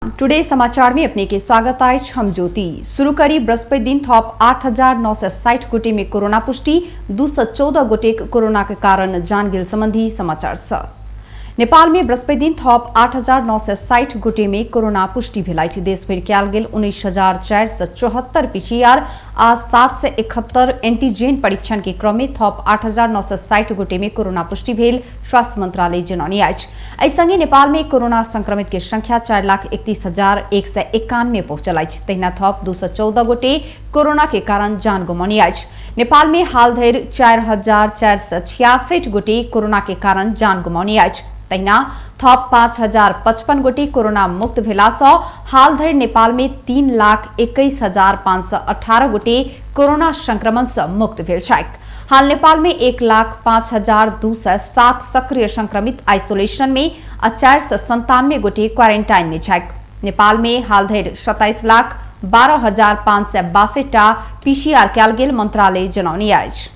Today समाचार में अपने के स्वागत अछि। हम ज्योति। शुरू करी बृहस्पति दिन थप 8,960 गोटे में कोरोना पुष्टि, 214 गोटे कोरोना के कारण जान गेल संबंधी समाचार सँ। नेपाल में बृहस्पति दिन थप 8,960 गोटे में कोरोना पुष्टि भेल अछि। देशभरि कयल गेल 19,474 पीसीआर आ 771 एंटीजेन परीक्षण के क्रम में थप 8,960 गोटे में कोरोना पुष्टि भेल स्वास्थ्य मंत्रालय जनौने अछि। एहि संगे नेपाल में कोरोना संक्रमित के संख्या 4,31,191 पहुंचल अछि। तहिना थप 214 गोटे कोरोना के कारण जान गुमौने अछि। नेपाल में हाल धरि 4,466 गोटे कोरोना के कारण जान गुमौने अछि। तहिना थप 5,055 गोटे कोरोना मुक्त भेला सँ हाल धरि नेपाल में 3,21,518 गोटे कोरोना संक्रमण सँ मुक्त भेल छथि। हाल नेपाल में 1,05,207 सक्रिय संक्रमित आइसोलेशन में आ 497 गोटे क्वारेंटाइन में छथि। नेपाल में हाल धरि 27,12,562 टा पीसीआर कयल गेल मंत्रालय जनौने अछि।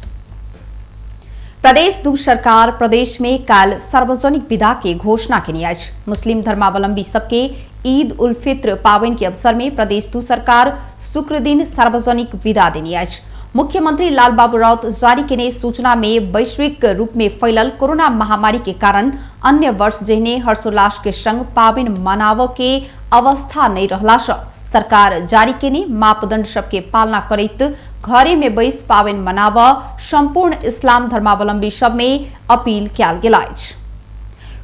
प्रदेश दू सरकार प्रदेश में काल्हि सार्वजनिक विदा के घोषणा केने अछि। मुस्लिम धर्मावलंबी सबके ईद उल फित्र पाबनि के अवसर में प्रदेश दू सरकार शुक्र दिन सार्वजनिक विदा देने अछि। मुख्यमंत्री लालबाबू राउत जारी केने सूचना में वैश्विक रूप में फैलल कोरोना महामारी के कारण अन्य वर्ष जहिने हर्षोल्लास के संग पाबनि मनाबऽ के अवस्था नहीं रहला सँ सरकार जारी केने मापदंड सबके पालना करैत घरे में बैस पाबनि मनाबऽ संपूर्ण इस्लाम धर्मावलंबी सब में अपील कयल गेल अछि।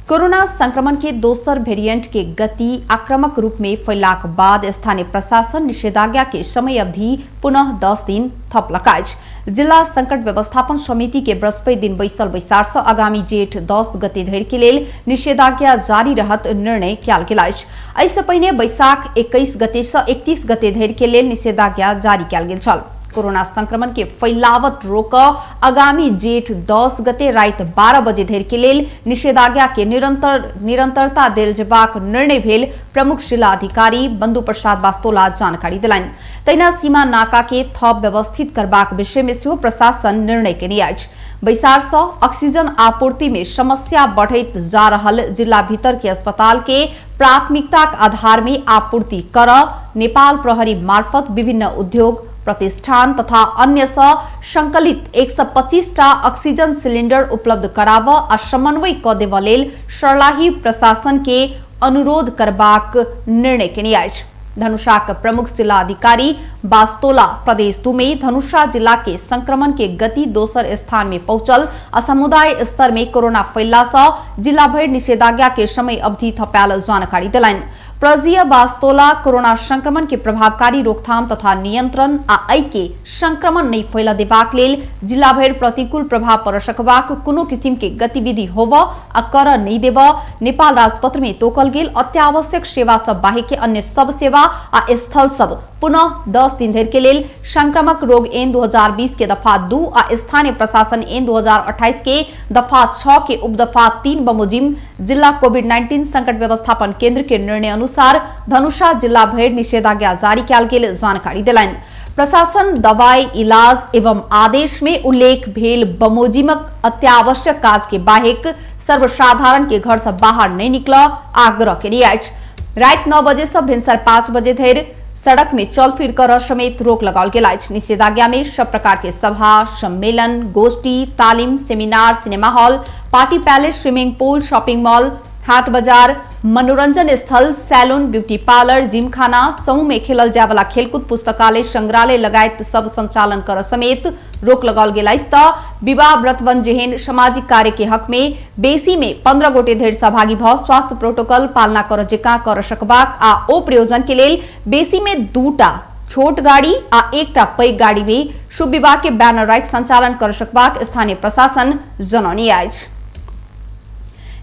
कोरोना संक्रमण के दोसर वेरिएंट के गति आक्रामक रूप में फैलाक बाद स्थानीय प्रशासन निषेधाज्ञा के समय अवधि पुनः 10 दिन थपलक अछि। जिला संकट व्यवस्थापन समिति के बृहस्पति दिन बैसल बैसार सँ आगामी जेठ 10 गते धरि के लेल निषेधाज्ञा जारी रहत निर्णय कयल गेल अछि। एहिसँ पहिने बैसाख 21 गते सँ 31 गते धरि के लेल निषेधाज्ञा जारी कयल गेल छल। कोरोना संक्रमण के फैलावट रोक आगामी जेठ 10 गते राति 12 बजे धरि के लेल निषेधाज्ञा के निरंतरता देल जेबाक निर्णय भेल प्रमुख जिला अधिकारी बंधु प्रसाद बास्तोला जानकारी देलनि। तहिना सीमा नाका के थप व्यवस्थित करबाक विषय में सेहो प्रशासन निर्णय केने अछि। बैसार सँ ऑक्सीजन आपूर्ति में समस्या बढ़ैत जा रहल जिला भीतर के अस्पताल के प्राथमिकताक आधार में आपूर्ति कर नेपाल प्रहरी मार्फत विभिन्न उद्योग प्रतिष्ठान तथा अन्य सँ संकलित 125 टा ऑक्सीजन सिलिंडर उपलब्ध कराबऽ आ समन्वय कऽ देबऽ लेल सर्लाही प्रशासन के अनुरोध करबाक निर्णय केने अछि। धनुषाक प्रमुख जिला अधिकारी बास्तोला प्रदेश 2 में धनुषा जिला के संक्रमण के गति दोसर स्थान में पहुंचल आ समुदाय स्तर में कोरोना फैलला सँ जिला भरि निषेधाज्ञा के समय अवधि थपायल जानकारी देलनि। प्रजीय बास्तोला कोरोना संक्रमण के प्रभावकारी रोकथाम तथा नियंत्रण आ एहि के संक्रमण नहीं फैल देबाक लेल जिला भरि प्रतिकूल प्रभाव पड़ सकबाक कोनो किसिम के गतिविधि होब आ कर नहीं देब नेपाल राजपत्र में तोकल गेल अत्यावश्यक सेवा सब बाहेक के अन्य सब सेवा आ स्थल सब पुनः 10 दिन धरि के लेल संक्रामक रोग एन 2020 के दफा 2 आ स्थानीय प्रशासन एन 2028 के दफा 6 के उपदफा 3 बमोजिम जिला कोविड-19 संकट व्यवस्थापन केंद्र के निर्णय अनुसार धनुषा जिला भरि निषेधाज्ञा जारी कयल गेल जानकारी देलनि। प्रशासन दवाई इलाज एवं आदेश में उल्लेख भेल बमोजिमक अत्यावश्यक काज के बाहेक सर्वसाधारण के घर से बाहर नहीं निकल आग्रह केने अछि। राति 9 बजे से भिनसर 5 बजे धरि सड़क में चल फिर कर समेत रोक लगाओल गेल अछि। निषेधाज्ञा में सब प्रकार के सभा, सम्मेलन, गोष्ठी, तालीम, seminar, cinema hall, party palace, swimming pool, shopping mall, हाट बाजार, मनोरंजन स्थल, सैलून, ब्यूटी पार्लर, जिमखाना, समूह में खेलल जाय वाला खेलकूद, पुस्तकालय, संग्रहालय लगायत सब संचालन कर समेत रोक लगाओल गेल अछि। त विवाह व्रतबंध जेहन सामाजिक कार्य के हक में बेसी में 15 गोटे धरि सहभागी भ स्वास्थ्य प्रोटोकॉल पालना कर जेकां कर सकबाक आ ओ प्रयोजन के लेल बेसी में 2टा छोट गाड़ी आ 1टा पैघ गाड़ी में शुभ विवाह के बैनर राखि संचालन कर सकबाक स्थानीय प्रशासन जनौने अछि।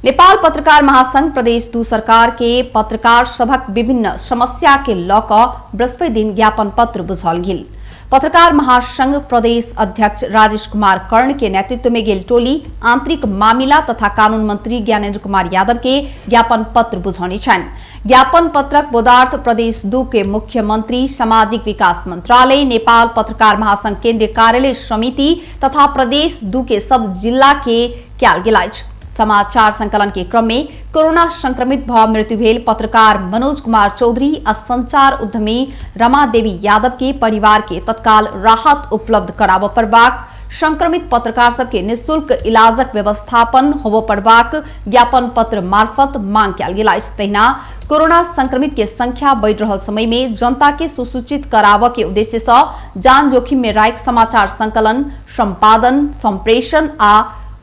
नेपाल पत्रकार महासंघ प्रदेश 2 सरकार के पत्रकार सभक विभिन्न समस्या के ल क बृहस्पति दिन ज्ञापन पत्र बुझाओल गेल। पत्रकार महासंघ प्रदेश अध्यक्ष राजेश कुमार कर्ण के नेतृत्व में गेल टोली आंतरिक मामिला तथा कानून मंत्री ज्ञानेन्द्र कुमार यादव के ज्ञापन पत्र बुझौने छनि। ज्ञापन पत्रक बोदार्थ प्रदेश 2 के मुख्यमंत्री, सामाजिक विकास मंत्रालय, नेपाल पत्रकार महासंघ केंद्रीय कार्यालय समिति तथा प्रदेश 2 के सब जिला के कयल गेल अछि। समाचार संकलन के क्रम में कोरोना संक्रमित भ मृत्यु भेल पत्रकार मनोज कुमार चौधरी आ संचार उद्यमी रमा देवी यादव के परिवार के तत्काल राहत उपलब्ध कराबऽ पड़बाक, संक्रमित पत्रकार सबके निःशुल्क इलाजक व्यवस्थापन होबऽ पड़बाक ज्ञापन पत्र मार्फत मांग कयल गेल अछि। तहिना कोरोना संक्रमित के संख्या बढ़ि रहल समय में जनता के सुसूचित कराबऽ के उद्देश्य सँ जान जोखिम में राखि समाचार संकलन, संपादन, संप्रेषण आ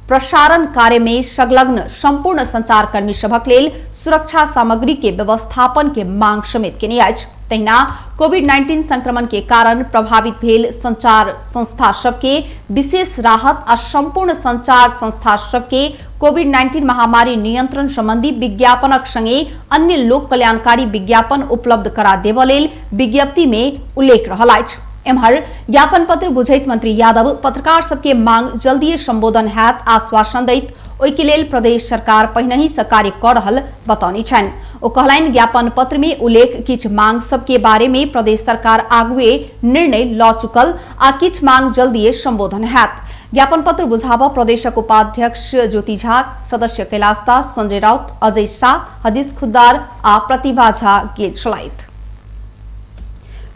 प्रसारण कार्य में संलग्न संपूर्ण संचारकर्मी सभक लेल सुरक्षा सामग्री के व्यवस्थापन के मांग समेत केने अछि। तहिना कोविड-19 संक्रमण के कारण प्रभावित भेल संचार संस्था सबके विशेष राहत आ संपूर्ण संचार संस्था सबके कोविड-19 महामारी नियंत्रण संबंधी विज्ञापनक संगे अन्य लोक कल्याणकारी विज्ञापन उपलब्ध करा देबऽ लेल विज्ञप्ति में उल्लेख रहल अछि। एम्हर ज्ञापन पत्र बुझैत मंत्री यादव पत्रकार सबके मांग जल्दिए संबोधन हैत आश्वासन दैत ओहिके लेल प्रदेश सरकार पहिनहि सँ कार्य कऽ रहल बतौने छनि। ओ कहलनि ज्ञापन पत्र में उल्लेख किछु मांग सबके बारे में प्रदेश सरकार आगुए निर्णय लऽ चुकल आ किछु मांग जल्दिए संबोधन हैत। ज्ञापन पत्र बुझाबऽ प्रदेशक उपाध्यक्ष ज्योति झा, सदस्य कैलाश दास, संजय राउत, अजय शाह, हदीस खुद्दार आ प्रतिभा झा गेल छलथि।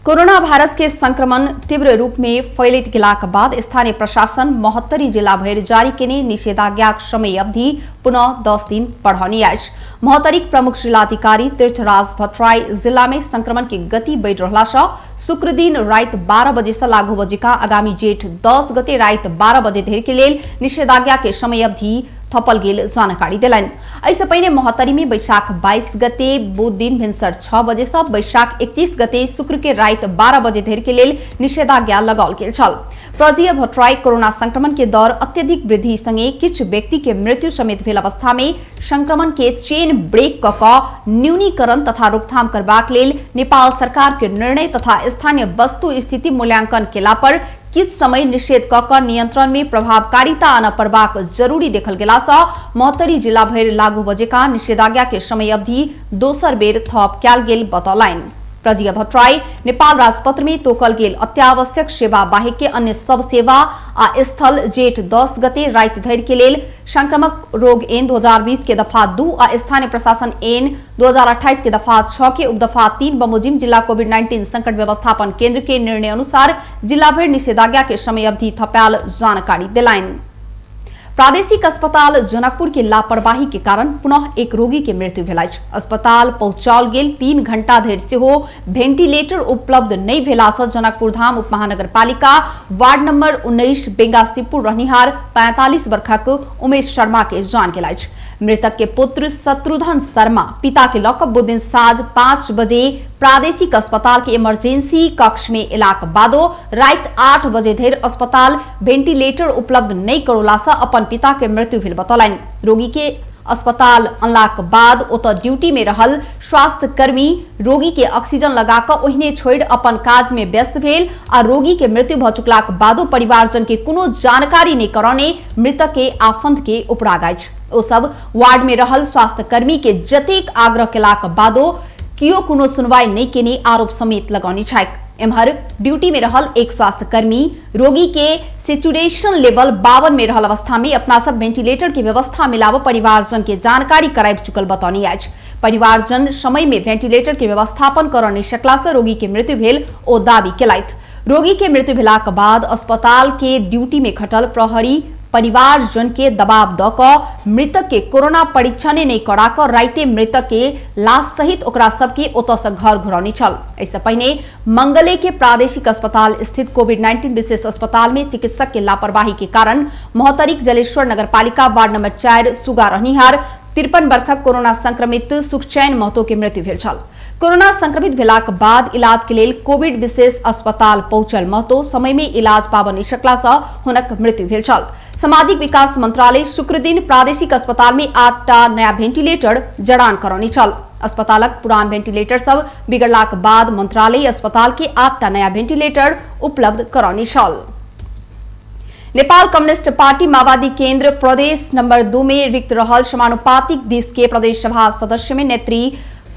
कोरोना वायरस के संक्रमण तीव्र रूप में फैलैत गेलाक बाद स्थानीय प्रशासन महोत्तरी जिला भरि जारी केने निषेधाज्ञाक समय अवधि पुनः 10 दिन बढ़ौने अछि। महोत्तरीक प्रमुख जिलाधिकारी तीर्थराज भट्टराई जिला में संक्रमण के गति बढ़ि रहला सँ शुक्र दिन राति 12 बजे सँ लागू बजेका आगामी जेठ 10 गते राति 12 बजे धरि के लेल निषेधाज्ञा के समय अवधि थपल गेल जानकारी देलनि। एहिसँ पहिने महोत्तरी में बैशाख 22 गते बुध दिन भिनसर 6 बजे सँ बैशाख 31 गते शुक्र के राति 12 बजे धरि के लेल निषेधाज्ञा लगाओल गेल छल। प्रजीय भट्टराई कोरोना संक्रमण के दर अत्यधिक वृद्धि संगे किछु व्यक्ति के मृत्यु समेत भेल अवस्था में संक्रमण के चेन ब्रेक क कऽ न्यूनीकरण तथा रोकथाम करबाक लेल नेपाल सरकार के निर्णय तथा स्थानीय वस्तु स्थिति मूल्यांकन केला पर किछु समय निषेध कऽ कऽ नियंत्रण में प्रभावकारिता आनऽ पड़बाक जरूरी देखल गेला सँ महोत्तरी जिला भरि लागू बजेका निषेधाज्ञा के समय अवधि दोसर बेर थप कयल गेल बतौलनि। प्रजीय भट्टराई नेपाल राजपत्र में तोकल गेल अत्यावश्यक सेवा बाहेक के अन्य सब सेवा आ स्थल जेठ 10 गते राति धरि के लेल संक्रामक रोग एन 2020 के दफा 2 आ स्थानीय प्रशासन एन 2028 के दफा 6 के उपदफा 3 बमोजिम जिला कोविड-19 संकट व्यवस्थापन केंद्र के निर्णय अनुसार जिला भरि निषेधाज्ञा के समय अवधि थपायल जानकारी देलनि। प्रादेशिक अस्पताल जनकपुर के लापरवाही के कारण पुनः एक रोगी के मृत्यु भेल अछि। अस्पताल पहुंचाओल गेल 3 घंटा धरि सेहो वेंटिलेटर उपलब्ध नहि भेला सँ जनकपुर धाम उपमहानगरपालिका वार्ड नंबर 19 बेंगाशिवपुर रहनिहार 45 वर्षक उमेश शर्मा के जान गेल अछि। मृतक के पुत्र शत्रुघ्न शर्मा पिता के लऽ कऽ बुधदिन साँझ 5 बजे प्रादेशिक अस्पताल के इमरजेंसी कक्ष में एलाक बादो राति 8 बजे धरि अस्पताल वेंटिलेटर उपलब्ध नहि करौला सँ अपन पिता के मृत्यु भेल बतौलनि। रोगी के अस्पताल अनलाक बाद ओतऽ ड्यूटी में रहल स्वास्थ्यकर्मी रोगी के ऑक्सीजन लगा कऽ ओहिने छोड़ि अपन काज में व्यस्त भेल आ रोगी के मृत्यु भऽ चुकलाक बादो परिवारजन के कोनो जानकारी नहि करौने मृतक के आफंद के उपराग अछि। ओ सब वार्ड में रहल स्वास्थ्यकर्मी के जतेक आग्रह केलाक बादो कियो कोनो सुनवाई नहि केने आरोप समेत लगौने छैक। एम्हर ड्यूटी में रहल एक स्वास्थ्यकर्मी रोगी के सेचुरेशन लेवल 52 में रहल अवस्था में अपना सब वेंटिलेटर के व्यवस्था मिलाब परिवारजन के जानकारी कराबि चुकल बतौने अछि। परिवारजन समय में वेंटिलेटर के व्यवस्थापन करऽ नहि सकला से रोगी के मृत्यु भेल ओ दावी केलथि। रोगी के मृत्यु भेलाक बाद अस्पताल के ड्यूटी में खटल प्रहरी परिवारजन के दबाव दऽ कऽ मृतक के कोरोना परीक्षणे नहि करा कऽ राइते मृतक के लाश सहित ओकरा सबके ओतऽ से घर घुरौने छल। एहिसँ पहिने मंगले के प्रादेशिक अस्पताल स्थित कोविड-19 विशेष अस्पताल में चिकित्सक के लापरवाही के कारण महोत्तरीक जलेश्वर नगरपालिका वार्ड नंबर 4 सुगा रहनिहार 53 वर्षक कोरोना संक्रमित सुखचैन महतो के मृत्यु भेल छल। कोरोना संक्रमित भेलाक बाद इलाज के लेल कोविड विशेष अस्पताल पहुंचल महतो समय में इलाज पाबऽ नहि सकला सँ हुनक मृत्यु भेल छल। सामाजिक विकास मंत्रालय शुक्रदिन प्रादेशिक अस्पताल में 8टा नया वेंटिलेटर जड़ान करौने छल। अस्पतालक पुरान वेंटिलेटर सब बिगड़लाक बाद मंत्रालय अस्पताल के 8टा नया वेंटिलेटर उपलब्ध करौने छल। नेपाल कम्युनिस्ट पार्टी माओवादी केंद्र प्रदेश नंबर 2 में रिक्त रहल समानुपातिक दिस के प्रदेश सभा सदस्य में नेत्री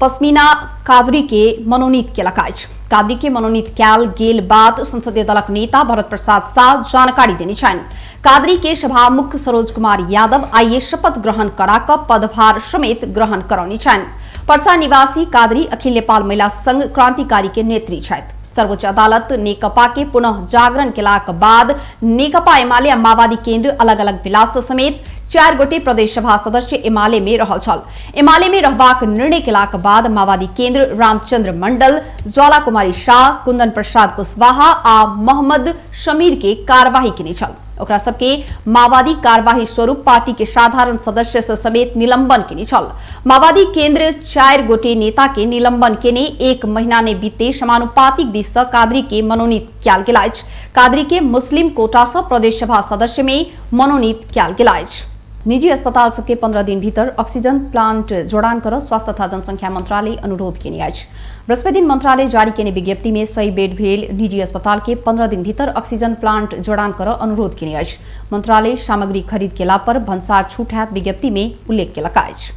पश्मीना कादरी के मनोनीत केलक अछि। कादरी के मनोनीत कयल गेल बात संसदीय दलक नेता भरत प्रसाद शाह जानकारी देने छनि। कादरी के सभामुख सरोज कुमार यादव आइए शपथ ग्रहण करा कऽ पदभार समेत ग्रहण करौने छनि। परसा निवासी कादरी अखिल नेपाल महिला संघ क्रांतिकारी के नेत्री छथि। सर्वोच्च अदालत नेकपा के पुनः जागरण केलाक बाद नेकपा एमाले आ माओवादी केंद्र अलग अलग विलास समेत 4 गोटे प्रदेश सभा सदस्य एमाले में रहल छल। एमाले में रहबाक निर्णय केलाक बाद माओवादी केंद्र रामचंद्र मंडल, ज्वाला कुमारी शाह, कुंदन प्रसाद कुशवाहा आ मोहम्मद शमीर के कार्यवाही केने छल। ओकरा सबके माओवादी कार्यवाही स्वरूप पार्टी के साधारण सदस्य से समेत निलंबन केने छल। माओवादी केंद्र 4 गोटे नेता के निलंबन केने 1 महीना ने बीते समानुपातिक दिस से कादरी के मनोनीत कयल गेल अछि। कादरी के मुस्लिम कोटा से प्रदेश सभा सदस्य में मनोनीत कयल गेल अछि। निजी अस्पताल सबके 15 दिन भीतर ऑक्सीजन प्लांट जोड़ान कर स्वास्थ्य तथा जनसंख्या मंत्रालय अनुरोध केने अछि। बृहस्पति दिन मंत्रालय जारी केने विज्ञप्ति में 100 बेड भेल निजी अस्पताल के 15 दिन भीतर ऑक्सीजन प्लांट जोड़ान कर अनुरोध केने अछि। मंत्रालय सामग्री खरीद केला पर भन्सार छूट हैत विज्ञप्ति में उल्लेख केलक अछि।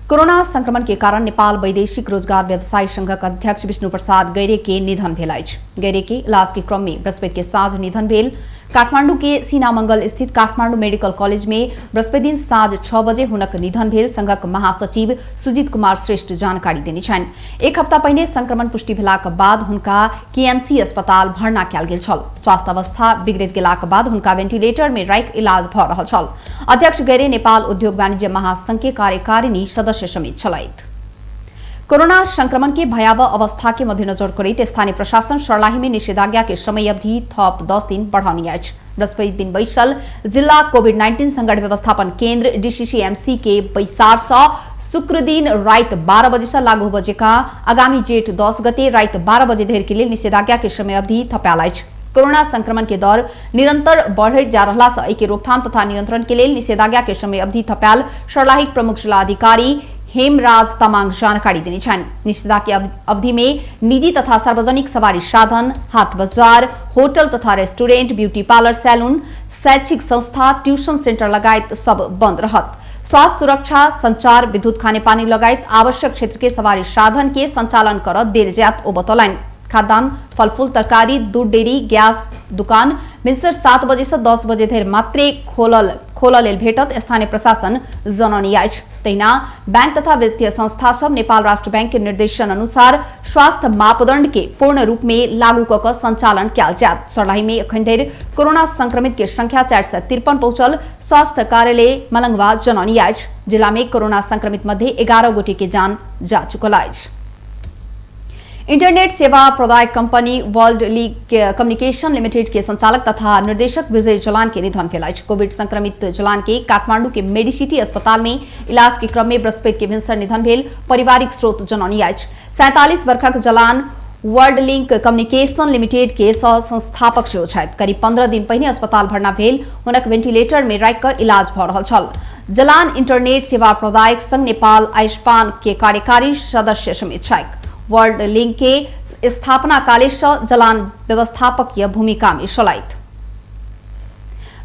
कोरोना संक्रमण के कारण नेपाल वैदेशिक रोजगार व्यवसाय संघक अध्यक्ष विष्णु प्रसाद गैरे के निधन भेल अछि। गैरे के इलाज के क्रम में बृहस्पति के साँझ निधन भेल। काठमांडू के सीनामंगल स्थित काठमांडू मेडिकल कॉलेज में बृहस्पति दिन साँझ 6 बजे हुनक निधन भेल संघक महासचिव सुजीत कुमार श्रेष्ठ जानकारी देने छनि। 1 हफ्ता पहिने संक्रमण पुष्टि भेलाक बाद हुनका केएमसी अस्पताल भर्ना कयल गेल छल। स्वास्थ्य अवस्था बिगड़ैत गेलाक बाद हुनका वेंटिलेटर में राखि इलाज भऽ रहल छल। अध्यक्ष गैरे नेपाल उद्योग वाणिज्य महासंघ के कार्यकारिणी सदस्य समेत छलथि। कोरोना संक्रमण के भयावह अवस्था के मध्यनजर करैत स्थानीय प्रशासन सर्लाही में निषेधाज्ञा के समय अवधि थप 10 दिन बढ़ानी अछि। बृहस्पति दिन बैसल जिला कोविड-19 संकट व्यवस्थापन केंद्र डीसीसीएमसी के बैसार से शुक्र दिन रात 12 बजे से लागू बजे का आगामी जेठ 10 गते रात 12 बजे धरि के लेल निषेधाज्ञा के समय अवधि थपायल अछि। कोरोना संक्रमण के दर निरंतर बढ़ैत जा रहला से एहि के रोकथाम तथा नियंत्रण के लेल निषेधाज्ञा के समय अवधि थपायल सर्लाहीक प्रमुख जिलाधिकारी हेमराज तामाङ जानकारी देने छनि। निषेधाज्ञा के अवधि में निजी तथा सार्वजनिक सवारी साधन, हाट बाजार, होटल तथा रेस्टोरेंट, ब्यूटी पार्लर, सैलून, शैक्षिक संस्था, ट्यूशन सेंटर लगायत सब बंद रहत। स्वास्थ्य सुरक्षा, संचार, विद्युत, खानेपानी लगायत आवश्यक क्षेत्र के सवारी साधन के संचालन कर देल जायत ओ बतौलनि। खाद्यान्न, फलफूल, तरकारी, दूध, डेयरी, गैस दुकान भिनसर 7 बजे से 10 बजे धरि मात्रे खोलल लेल भेटत स्थानीय प्रशासन जनौने अछि। तहिना बैंक तथा वित्तीय संस्था सब नेपाल राष्ट्र बैंक के निर्देशन अनुसार स्वास्थ्य मापदंड के पूर्ण रूप में लागू कऽ कऽ संचालन कयल जायत। सर्लाही में एखन धरि कोरोना संक्रमित के संख्या 453 पहुंचल स्वास्थ्य कार्यालय मलंगवा जनौने अछि। जिला में कोरोना संक्रमित मध्ये 11 गोटे के जान जा चुकल अछि। इंटरनेट सेवा प्रदायक company world league communication limited के संचालक तथा निर्देशक विजय जलान के निधन भेल अछि। कोविड संक्रमित जलान के काठमांडू के मेडिसिटी अस्पताल में इलाज के क्रम में बृहस्पति के भिनसर निधन भेल पारिवारिक स्रोत जनौने अछि। 47 वर्षक Jalan world link communication limited के सह संस्थापक सेहो छथि। करीब 15 दिन पहिने अस्पताल भर्ना भेल हुनक वेंटिलेटर में राखि कऽ इलाज भऽ रहल छल। जलान इंटरनेट सेवा प्रदायक संघ नेपाल आयुष्मान के कार्यकारी सदस्य समेत छथि। वर्ल्ड लिंक के स्थापना काले से जलान व्यवस्थापकीय भूमिका में छलथि।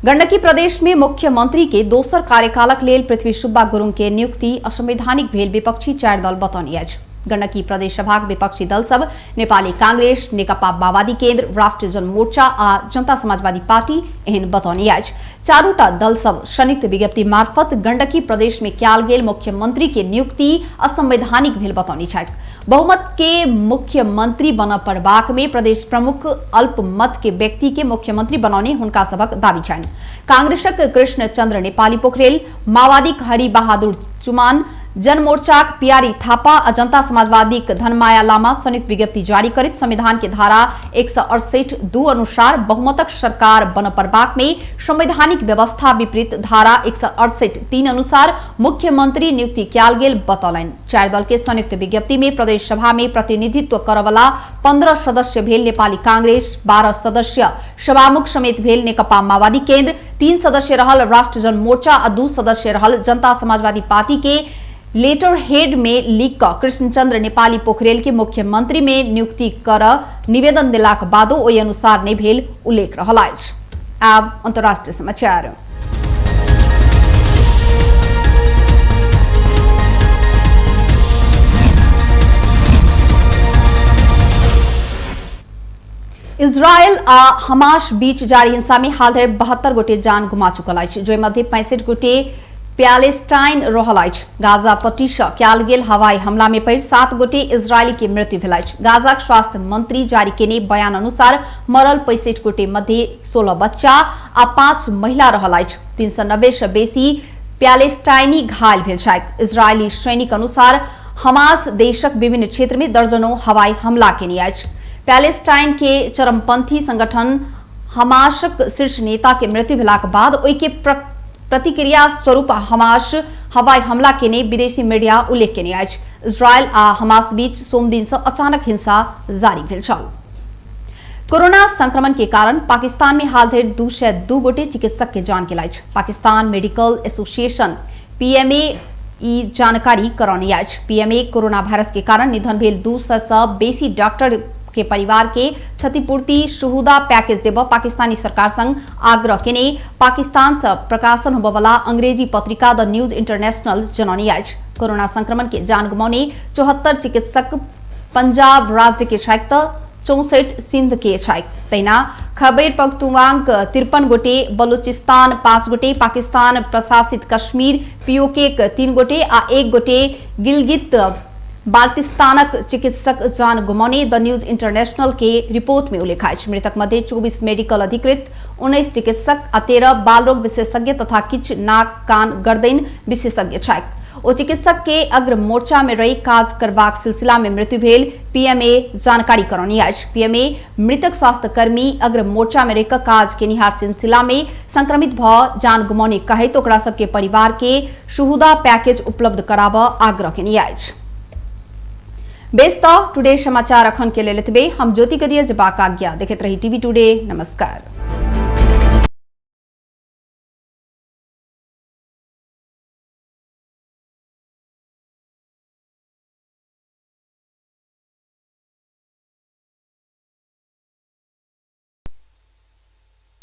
गंडकी प्रदेश में मुख्यमंत्री के दोसर कार्यकालक लेल पृथ्वी सुब्बा गुरुङ के नियुक्ति असंवैधानिक भेल विपक्षी 4 दल बतौने अछि। गंडकी प्रदेश सभाक विपक्षी दल सब नेपाली कांग्रेस, नेकपा माओवादी केंद्र, राष्ट्रीय जनमोर्चा आ जनता समाजवादी पार्टी एहन बतौने अछि। चारूटा दल सब संयुक्त विज्ञप्ति मार्फत गंडकी प्रदेश में कयल गेल मुख्यमंत्री के नियुक्ति असंवैधानिक भेल बतौने छथि। बहुमत के मुख्यमंत्री बनऽ पड़बाक में प्रदेश प्रमुख अल्पमत के व्यक्ति के मुख्यमंत्री बनौने हुनका सभक दावी छनि। कांग्रेसक कृष्ण चंद्र नेपाली पोखरेल, माओवादीक हरि बहादुर चुमान, जनमोर्चाक पियारी थापा आ जनता समाजवादीक धनमाया लामा संयुक्त विज्ञप्ति जारी करैत संविधान के धारा 168(2) अनुसार बहुमतक सरकार बन पड़बाक में संवैधानिक व्यवस्था विपरीत धारा 168(3) अनुसार मुख्यमंत्री नियुक्ति कयल गेल बतौलनि। 4 दल के संयुक्त विज्ञप्ति में प्रदेश सभा में प्रतिनिधित्व करवला 15 सदस्य भेल नेपाली कांग्रेस, 12 सदस्य सभामुख समेत भेल नेकपा माओवादी केंद्र, 3 सदस्य रहल राष्ट्र जनमोर्चा आ 2 सदस्य रहल जनता समाजवादी पार्टी के लेटर हेड में लिख कऽ कृष्णचंद्र नेपाली पोखरेल के मुख्यमंत्री में नियुक्ति कर निवेदन देलाक बादो ओहि अनुसार नहि भेल उल्लेख रहल अछि। आब अंतर्राष्ट्रीय समाचार। इजरायल आ हमास बीच जारी हिंसा में हाल धरि 72 गोटे जान गुमा चुकल अछि, जाहि मध्य 65 गोटे प्यालेस्टाइन रहल अछि। गाजा पट्टी सँ कयल गेल हवाई हमला में पड़ि 7 गोटे इजरायली के मृत्यु भेल अछि। गाजाक स्वास्थ्य मंत्री जारी केने बयान अनुसार मरल 65 गोटे मध्य 16 बच्चा आ 5 महिला रहल अछि। 390 सँ बेसी प्यालेस्टाइनी घायल भेल छथि। इजरायली सैनिक अनुसार हमास देशक विभिन्न क्षेत्र में दर्जनों हवाई हमला केने अछि। पैलेस्टाइन के चरमपंथी संगठन हमासक शीर्ष नेता के मृत्यु भेलाक बाद ओहि के प्रतिक्रिया स्वरूप हमास हवाई हमला केने विदेशी मीडिया उल्लेख केने अछि। इजरायल आ हमास बीच सोमदिन सँ अचानक हिंसा जारी भेल छल। कोरोना संक्रमण के कारण पाकिस्तान में हाल धरि 202 गोटे चिकित्सक के जान गेल अछि। पाकिस्तान मेडिकल एसोसिएशन पीएमए ई जानकारी करौने अछि। पीएमए कोरोना वायरस के कारण निधन भेल 200 सँ बेसी डॉक्टर के परिवार के क्षतिपूर्ति शुहुदा पैकेज देबऽ पाकिस्तानी सरकार संग आग्रह केने पाकिस्तान सँ प्रकाशन होबयवला अंग्रेजी पत्रिका द न्यूज इंटरनेशनल जनौने अछि। कोरोना संक्रमण के जान गुमौने 74 चिकित्सक पंजाब राज्य के छथि तऽ 64 सिंध के छथि। तहिना खैबर पख्तूनख्वाक 53 गोटे, बलूचिस्तान 5 गोटे, पाकिस्तान प्रशासित कश्मीर पीओके 3 गोटे आ 1 गोटे गिलगित बाल्टिस्तानक चिकित्सक जान गुमौने द न्यूज इंटरनेशनल के रिपोर्ट में उल्लेख अछि। मृतक मध्य 24 मेडिकल अधिकृत, 19 चिकित्सक आ 13 बाल रोग विशेषज्ञ तथा किछु नाक कान गर्दनि विशेषज्ञ छथि। ओ चिकित्सक के अग्र मोर्चा में रहि काज करबाक सिलसिला में मृत्यु भेल पीएमए जानकारी करौनी अछि। पीएमए मृतक स्वास्थ्यकर्मी अग्र मोर्चा में रहि कऽ काज केनिहार सिलसिला में संक्रमित भऽ जान गुमौने कहैत ओकरा सबके परिवार के शुहुदा पैकेज उपलब्ध कराबऽ आग्रह केने अछि। बेस तऽ टुडे समाचार अखन के लेल एतबे। हम ज्योति के दिए जेबाक आज्ञा। देखैत रही टीवी टुडे। नमस्कार।